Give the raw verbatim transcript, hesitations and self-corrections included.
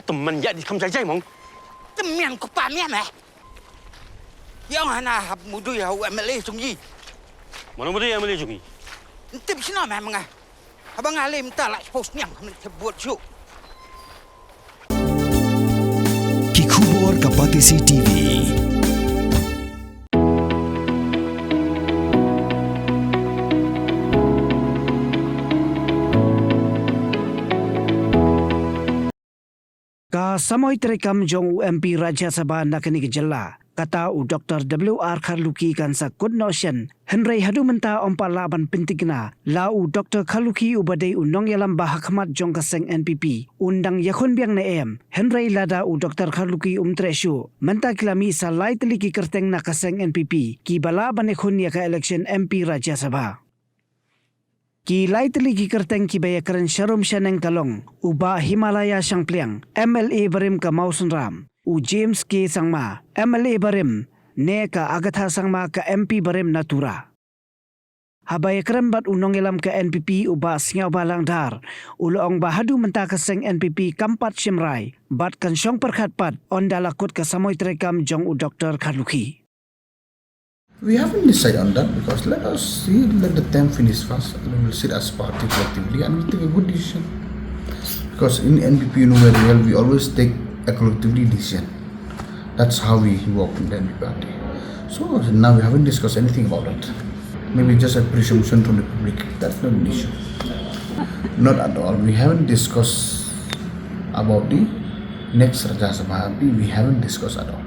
Tymmen ïa di kham jai jai mong. Tymmen ko pa mia meh. Ïa nga na hap mudui ha u M L A jong i. Mano mudui M L A jong i? Ntip sino meh menga. Haba nga lem ta la post niang khamne te buat ju. Ki khubor ka Batesi T V. Ka samoi treikam jong u M P Rajya Sabha na kane ka jylla, kata u Doctor W R Kharlukhi kan sa kut noh shen, hynrei haduh mynta ym pat lah ban pyntikna la u Doctor Kharlukhi uba dei u nongïalam ba hakhmat jong ka seng N P P un dang ïakhun biang ne em, hynrei lada u Doctor Kharlukhi um treh shuh, mynta ki la mih sa lai tylli ki kyrteng na ka seng N P P kiba lah ban ïakhun ïa ka election M P Rajya Sabha. Ki lai tylli ki kyrteng kiba ïakren sharum shaneng ka long u Bah Himalaya Shangpliang, M L A barim ka Mawsynram, u James K Sangma, M L A barim, ne ka Agatha Sangma, ka M P barim na Tura. Haba ïakren bad u nongïalam ka N P P u Bah Sniawbhalang Dhar u la ong ba haduh mynta ka seng N P P kam pat shim rai bad kan shong pyrkhat pat ynda la kut ka samoi treikam jong u Doctor Kharlukhi. We haven't decided on that because let us see, let the term finish first, and we will sit as party collectively and we'll take a good decision. Because in N P P, you know very well, we always take a collectively decision. That's how we work in the N P P party. So now we haven't discussed anything about that. Maybe just a presumption from the public. That's not an issue. Not at all. We haven't discussed about the next Rajya Sabha M P. We haven't discussed at all.